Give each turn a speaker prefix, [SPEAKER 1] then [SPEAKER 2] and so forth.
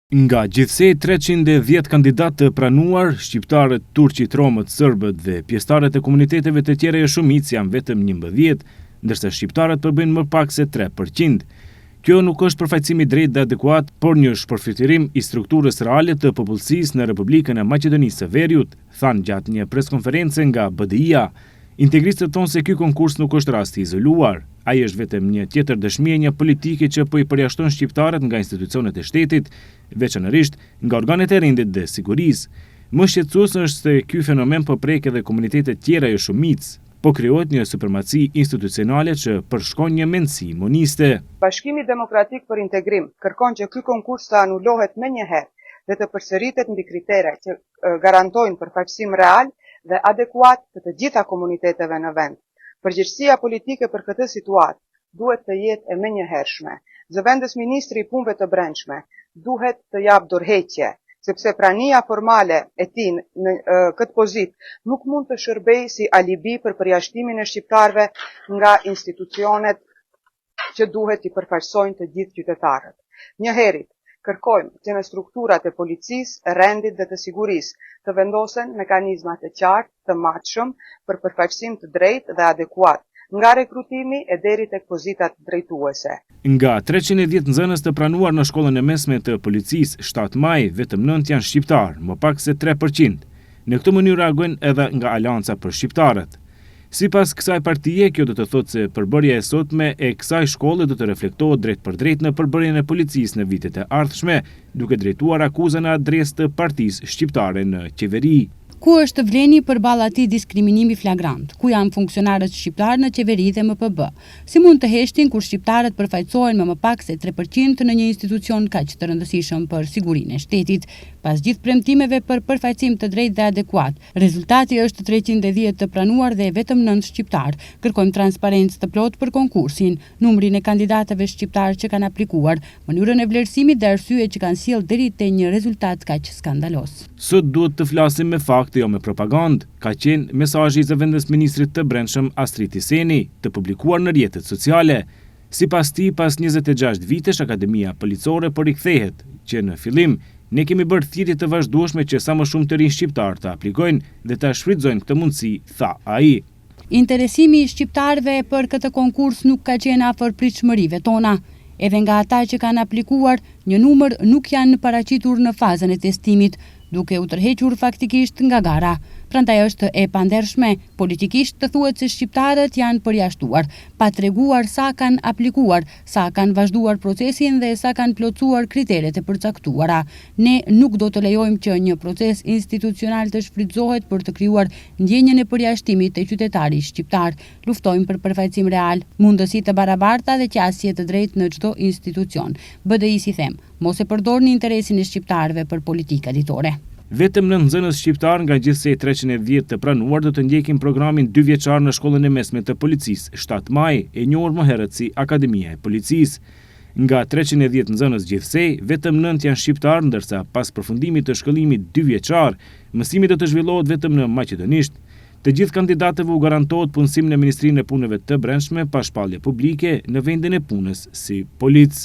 [SPEAKER 1] Nga gjithsej 310 kandidatë të pranuar, shqiptarët, turqit, romët, sërbët dhe pjesëtarët e komuniteteve të tjera joshumicë janë vetëm 11, ndërsa shqiptarët përbëjnë më pak se 3%. Kjo nuk është përfaqësim i drejtë dhe adekuat, por një shpërfytyrim i strukturës reale të popullsisë në Republikën e Maqedonisë së Veriut, thanë gjatë një preskonference nga BDI-ja. Integristët thonë se ky konkurs nuk është rast i izoluar. Ai është vetëm një tjetër dëshmi e një politike që po i përjashton shqiptarët nga institucionet e shtetit, veçanërisht nga organet e rendit dhe sigurisë. Më shqetësues është se ky fenomen po prek edhe komunitetet tjera joshumicë. Po krijohet një supremaci institucionale që përshkon një mendësi moniste.
[SPEAKER 2] Bashkimi Demokratik për Integrim kërkon që ky konkurs të anulohet menjëherë dhe të përsëritet mbi kritere që garantojnë përfaqësim real dhe adekuat të të gjitha komuniteteve në vend. Përgjegjësia politike për këtë situatë duhet të jetë e menjëhershme. Zëvendës ministri i Punëve të Brendshme duhet të japë dorëheqje, sepse prania formale e tij në këtë pozitë nuk mund të shërbejë si alibi për përjashtimin e shqiptarëve nga institucionet që duhet t'i përfaqësojnë të gjithë qytetarët. Njëherit, kërkojmë që në strukturat e policisë, rendit dhe të sigurisë të vendosen mekanizma të qartë, të matshëm për përfaqësim të drejtë dhe adekuat, nga rekrutimi e deri tek pozitat drejtuese.
[SPEAKER 1] Nga 310 nxënës të pranuar në shkollën e mesme të policisë 7 maj, vetëm 9 janë shqiptarë, më pak se 3%. Në këtë mënyrë reagojnë edhe nga Aleanca për Shqiptarët. Sipas kësaj partie, kjo do të thotë se përbërja e sotme e kësaj shkolle do të reflektohet drejtpërdrejt në përbërjen e policisë në vitet e ardhshme, duke drejtuar akuza në adresë të partisë shqiptare në qeveri.
[SPEAKER 3] Ku është VLEN-i përballë atij diskriminimi flagrant? Ku janë funksionarët shqiptarë në qeveri dhe MPB? Si mund të heshtin kur shqiptarët përfaqësohen me më pak se 3% në një institucion kaq të rëndësishëm për sigurinë e shtetit? Pas gjithë premtimeve për përfaqësim të drejtë dhe adekuat, rezultati është 310 të pranuar dhe vetëm 9 shqiptarë. Kërkojmë transparencë të plotë për konkursin, numrin e kandidatëve shqiptarë që kanë aplikuar, mënyrën e vlerësimit dhe arsyet që kanë sjellë deri te një rezultat kaq skandaloz.
[SPEAKER 1] Sot duhet të flasim me fakte, jo me propagandë, ka qenë mesazhi i zëvendës ministrit të Brendshëm Astrit Iseni, të publikuar në rrjetet sociale. Sipas tij, pas 26 vitesh Akademia Policore po rikthehet, që në fillim ne kemi bërë thirrje të vazhdueshme që sa më shumë të rinj shqiptarë të aplikojnë dhe ta shfrytëzojnë këtë mundësi, tha ai.
[SPEAKER 3] Interesimi i shqiptarëve për këtë konkurs nuk ka qenë afër pritshmërive tona. Edhe nga ata që kanë aplikuar, një numër nuk janë paraqitur në fazën e testimit, duke u tërhequr faktikisht nga gara. Prandaj është e pandershme politikisht të thuhet se shqiptarët janë përjashtuar, pa treguar sa kanë aplikuar, sa kanë vazhduar procesin dhe sa kanë plotësuar kriteret e përcaktuara. Ne nuk do të lejojmë që një proces institucional të shfrytëzohet për të krijuar ndjenjën e përjashtimit të qytetarit shqiptar. Luftojmë për përfaqësim real, mundësi të barabarta dhe qasje të drejtë në çdo institucion. BDI-së i them, mos e përdorni interesin e shqiptarëve për politika ditore.
[SPEAKER 1] Vetëm 9 nxënës shqiptar nga gjithsej 310 të pranuar do të ndjekin programin dy vjeçar në shkollën e mesme të policisë 7 maj, e njohur më herët si Akademia e Policisë. Nga 310 nxënës gjithsej, vetëm 9 janë shqiptar, ndërsa pas përfundimit të shkollimit dy vjeçar, mësimi do të zhvillohet vetëm në maqedonisht. Të gjithë kandidatëve u garantohet punësim në Ministrinë e Punëve të Brendshme pa shpallje publike në vendin e punës si polic.